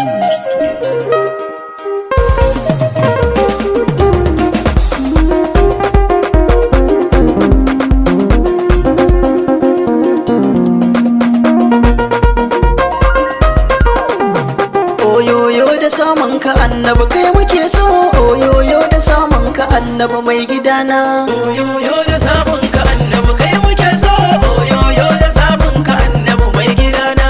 Alamunir Studios. Oyoyo da samun ka annabi kai muke so. Oyoyo da samun ka annabi mai gidana. Oyoyo da samun ka annabi kai muke so. Oyoyo da samun ka annabi mai gidana.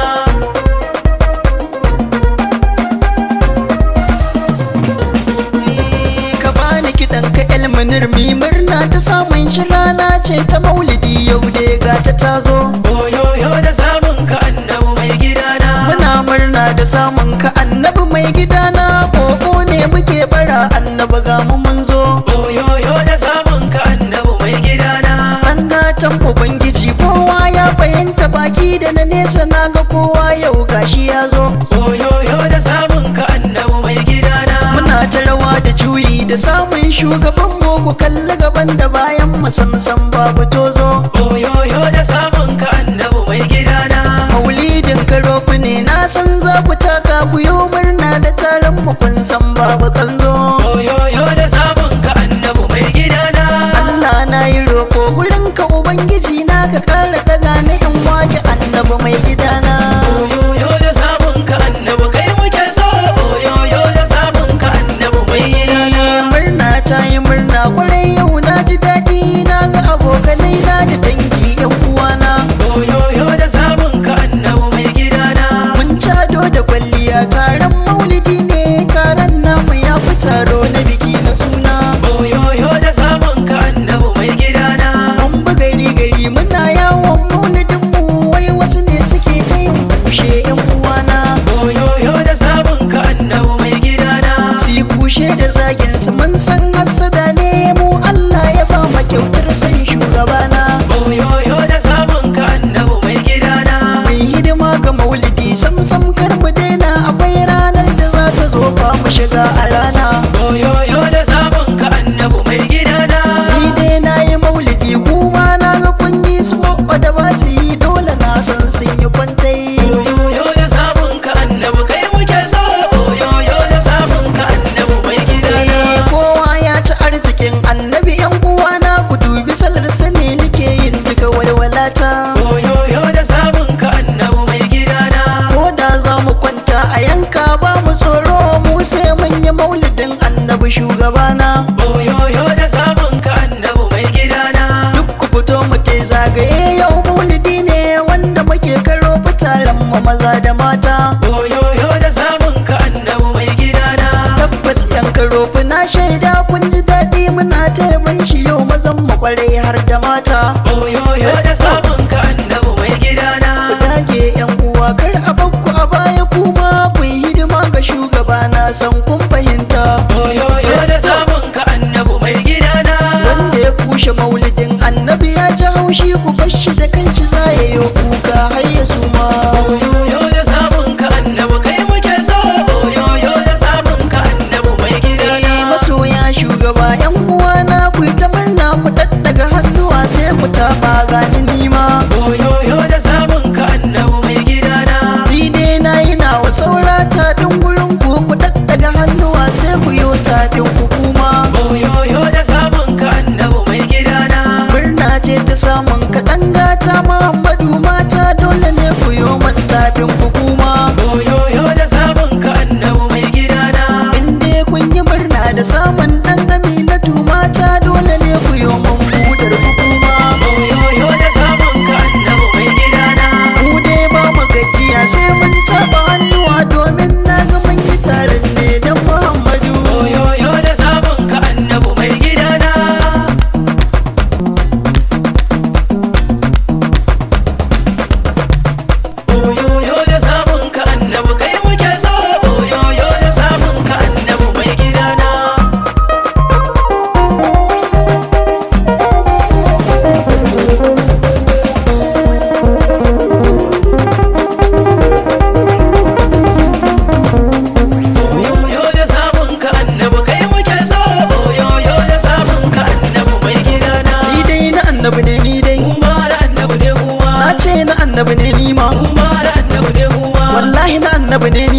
Ni ka bani kiɗan ka elmunir mi murna ta samun shi rana ce ta maulidi yau dai gata ta zo. Oyoyo da samun ka annabi mai gidana. Muna murna da samun ka annabi mai gidana. Koko ne muke bara annabi ga mu mun zo. Oyoyo da samun ka annabi mai gidana. An gatan ubangiji kowa ya fahimta baki da na nesa na ga kowa yau gashi ya zo. Oyoyo da samun ka annabi mai gidana. Muna ta rawa da juyi da samun shugaban mu ku kalli gaban da bayan mu samsam babu tozo. Oyoyo da samun ka annabi mai gidana. Maulidin karofi ne na san za ku taka ku yi murna da taron mu kun san babu kanzo. Oyoyo da samun ka annabi mai gidana. Allah na yi roko gurin ka ubangiji na ka kara daga ni in wake annabi mai gidana. Oyoyo da samun ka annabi kai muke so. Oyoyo da samun ka annabi mai gidana. Murna ta yi murna kwarai yau na ji daɗi na ga abokanai na da dangi yan uwana. Oyoyo da samun ka annabi mai gidana. Mun cado da kwalliya taron maulidi ne taron namu ya fi taro na biki na suna. Oyoyo da samun ka annabi mai gidana. Mun bi gari gari muna yawon maulidin mu wai wasu ne suke ta yin kushe yan uwana. Oyoyo da samun ka annabi mai gidana. Si kushe da zagin su mun san hassada ne mu Allah ya ba mu kyautar san shugabana. Oyoyo da samun ka annabi mai gidana. Mai hidima ga maulidi sam sam kar mu daina akwai ranar da za ta zo ba mu shiga a rana. Oyoyo da samun ka annabi mai gidana. Ni dai na yi maulidi kuma na ga kun yi su babba da ba su yi dole na san sun yi kwantai. Oyoyo da samun ka annabi kai muke so. Oyoyo da samun ka annabi mai gidana. Eh, kowa ya ci arzikin annabi yan uwana ku dubi salar sani nake yin duka walwalata. Oyoyo da samun ka annabi mai gidana. Ko da za mu kwanta a yanka ba mu tsoro mu sai mun yi maulidin annabi shugabana. Oyoyo da samun ka annabi mai gidana. Duk ku fito mu te zagaye yau maulidi ne wanda muke karo fitaren mu maza da mata. Oyoyo da samun ka annabi mai gidana. Tabbas yan karofi na shaida kun ji daɗi muna taimakon shi yau mazan mu kwarai har da mata. Oyoyo da samun ka annabi mai gidana. Ku dage yan uwa kar a bakku a baya kuma ku yi hidima ga shugaba na san kun fahimta. Oyoyo da samun ka annabi mai gidana. Wanda ya kushe maulidin annabi ya ji haushi ku bashi da kanshi za ya yi kuka har ya suma. Oyoyo da samun ka annabi kai muke so. Oyoyo da samun ka annabi mai gidana. Eh, masoya shugaba yan uwana ku yi ta murna ku daddaga hannuwa sai ku taɓa gani nima.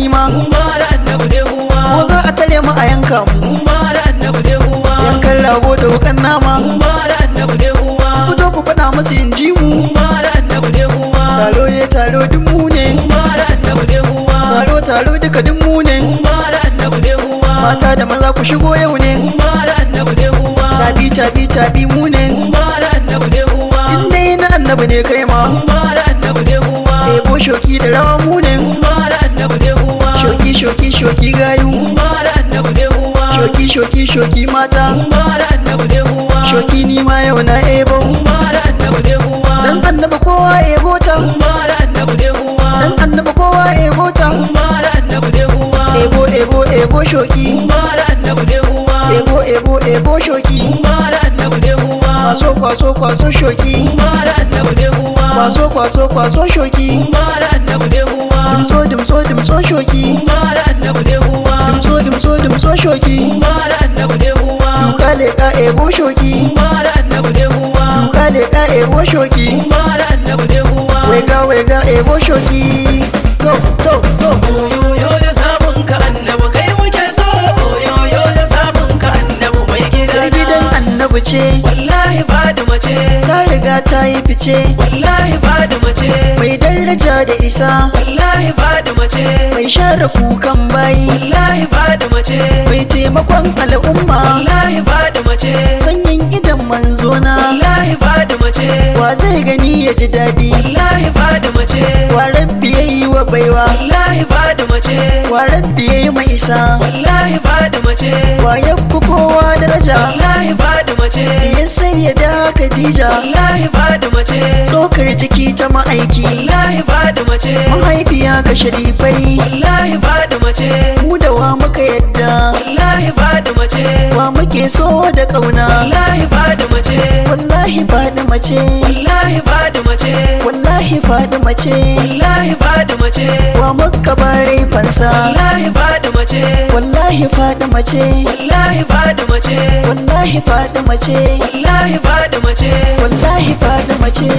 nima. Mu ma da annabi ne mu ma. Ko za a tare mu a yanka mu. Mu ma da annabi ne mu ma. Yankan rago da wukan nama. Mu ma da annabi ne mu ma. Fito ku faɗa musu in ji mu. Mu ma da annabi ne mu ma. Taro ya taro duk mu ne. Mu ma da annabi ne mu ma. Taro taro duka duk mu ne. Mu ma da annabi ne mu ma. Mata da maza ku shigo yau ne. Mu ma da annabi ne mu ma. Tabi tabi tabi mu ne. Mu ma da annabi ne mu ma. In dai na annabi ne kai ma. Mu ma da annabi ne mu ma. Ebo shoki da rawa mu ne. Mu ma da annabi ne mu ma. Shoki shoki shoki gayu. Mu ma da annabi ne mu ma. Shoki shoki shoki mata. Mu ma da annabi ne mu ma. Shoki ni ma yau na ebo. Mu ma da annabi ne mu ma. Dan annabi kowa ebo ta. Mu ma da annabi ne mu ma. Dan annabi kowa ebo ta. Mu ma da annabi ne mu ma. Ebo ebo ebo shoki. Mu ma da annabi ne mu ma. Ebo ebo ebo shoki. Mu ma da annabi ne mu ma. Kwaso kwaso kwaso shoki. Mu ma da annabi ne mu ma. Kwaso kwaso kwaso shoki. Mu ma da annabi ne mu ma. Dimtso dimtso dimtso shoki. Mu ma da annabi ne mu ma. Dimtso dimtso dimtso shoki. Mu ma da annabi ne mu ma. Duka leƙa ebo shoki. Mu ma da annabi ne mu ma. Duka leƙa ebo shoki. Mu ma da annabi ne mu ma. Wega wega ebo shoki. Go go go. Oyoyo da samun ka annabi kai muke so. Oyoyo da samun ka annabi mai gida. Yar gidan annabi ce. Wallahi Fadima ce. Ta riga ta yi fice. Wallahi Fadima ce. Mai daraja da isa. Wallahi Fadima ce. Mai share kukan bayi. Wallahi Fadima ce. Mai taimakon al'umma. Wallahi Fadima ce. Sanyin idan manzona. Wallahi Fadima ce. Wa zai gani ya ji daɗi. Wallahi Fadima ce. Wa rabbi ya yi wa baiwa. Wallahi Fadima ce. Wa rabbi ya yi mai isa. Wallahi Fadima ce. Wa ya fi kowa daraja. Wallahi Fadima ce. Ya sayyada Khadija. Wallahi Fadima ce. Tsokar jiki ta ma'aiki. Wallahi Fadima ce. Mahaifiya ga sharifai. Wallahi Fadima ce. Mu da wa muka yadda. Wallahi Fadima ce. Wa muke so da ƙauna. Wallahi Fadima ce. Wallahi Fadima ce. Wallahi Fadima ce. Wallahi Fadima ce. Wallahi Fadima ce. Wa muka bare fansa. Wallahi Fadima ce. Wallahi Fadima ce. Wallahi Fadima ce. Wallahi Fadima ce. Wallahi Fadima ce. Wallahi Fadima ce.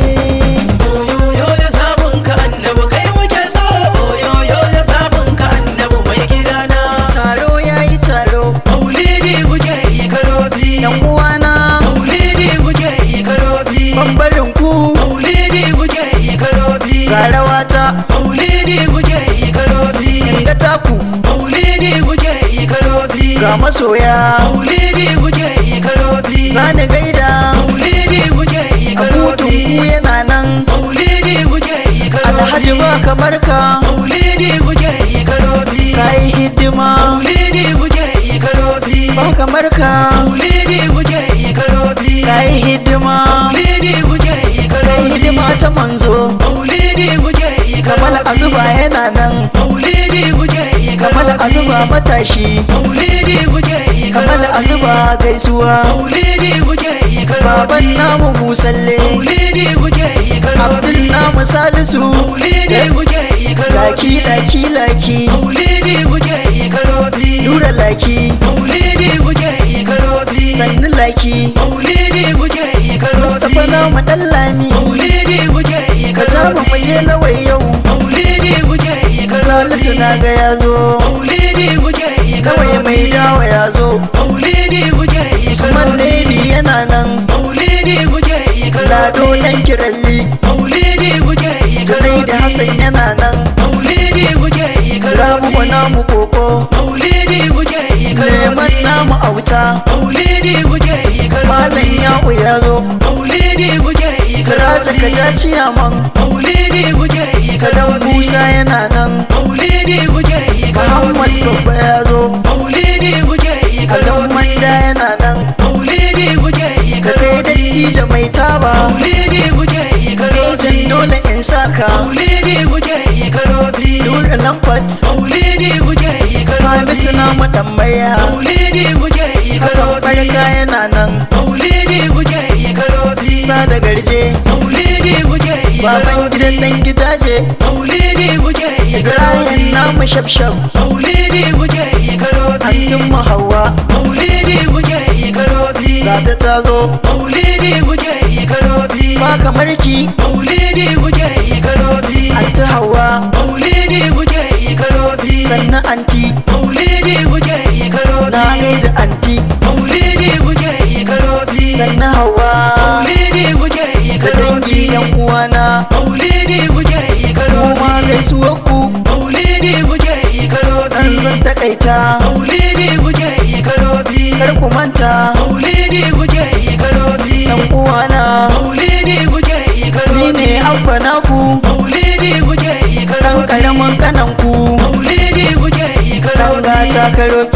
Oyoyo da samun ka annabi kai muke so. Oyoyo da samun ka annabi mai gidana. Taro yayi taro. Maulidi kuke yi karofi. Yan uwana. Maulidi kuke yi karofi. Bambarin ku. Maulidi kuke yi karofi. Ga rawata. Maulidi kuke yi karofi. In ga taku. Maulidi kuke yi karofi. Ga masoya. Maulidi kuke yi karofi. Zani gaida. Maulidi kuke yi Abutun ku karofi. yana nan. Maulidi kuke yi karofi. Alhaji ba kamar ka. Maulidi kuke yi karofi. Kayi hidima. Maulidi kuke yi karofi. Ba kamar ka. Maulidi kuke yi karofi. Kayi hidima. Maulidi kuke yi Kai karofi. hidima ta manzo. Maulidi kuke yi Kamal karofi. Azuba yana nan. Maulidi kuke yi Kamal karofi. Azuba matashi. Maulidi kuke yi Kamal karofi. Azuba gaisuwa. Maulidi kuke yi karofi. Baban namu Musalle. Maulidi kuke yi karofi. Abdul namu Salisu. Maulidi kuke yi karofi. Laki laki laki. Maulidi kuke yi karofi. Nura laki. Maulidi kuke yi karofi. Sannu laki. Maulidi kuke yi karofi. Mustapha namu Dallami. Maulidi kuke yi Ka ja mu karofi. muje lawai yau. Maulidi kuke yi karofi. Salisu na ga ya zo. Maulidi kuke yi Kawai karofi. mai dawa ya zo. Maulidi kuke yi Usman karofi. Nebi yana nan. Maulidi kuke yi Lado karofi. ɗan kiralli. Maulidi kuke yi Junai da karofi. Hassan yana nan. Maulidi kuke yi Rabu karofi. namu koko. Maulidi kuke yi Suleiman karofi. namu auta. Maulidi kuke yi Malam karofi. Ya'u ya zo. Maulidi kuke yi Siraja karofi. Kaja ciyaman. Maulidi kuke yi Sadan karofi. Musa yana nan. Maulidi kuke yi Muhammad karofi. Babba ya zo. Maulidi kuke yi Alan karofi. Manda yana nan. Maulidi kuke yi Ka kai karofi. dattijo mai taba. Maulidi kuke yi Ejen karofi. dole in saka. Maulidi kuke yi karofi. Nura Lamfat. Maulidi kuke yi Hamisu karofi. namu ɗan murya. Maulidi kuke yi Hassan karofi. Barka yana nan. Maulidi kuke yi karofi. Sada Garje. Maulidi kuke yi Baban karofi. gidan ɗan gidaje. Maulidi kuke yi Ibrahim karofi. namu shafshaf. Maulidi kuke yi karofi. Antin mu Hauwa. Maulidi kuke yi karofi. Gata ta zo. Maulidi kuke yi karofi. Ba kamar ki. Maulidi kuke yi karofi. Anti Hauwa. Maulidi kuke yi karofi. Sannu Sannan anti. Maulidi muke yi Na karofi. gaida anti. Maulidi muke yi karofi. Sannan Hawa. Maulidi muke yi Da dangi karofi. yan uwana. Maulidi muke yi Kuma karofi. gaisuwar ku. Maulidi muke yi Nan karofi. zan takaita. Maulidi muke yi karofi. Kar ku manta. Maulidi muke yi karofi. Yan uwana. Maulidi muke yi Ni karofi. ne abba naku. Maulidi muke yi Dan karofi. karamin kanan ku. Maulidi muke yi Dan karofi. gata karofi.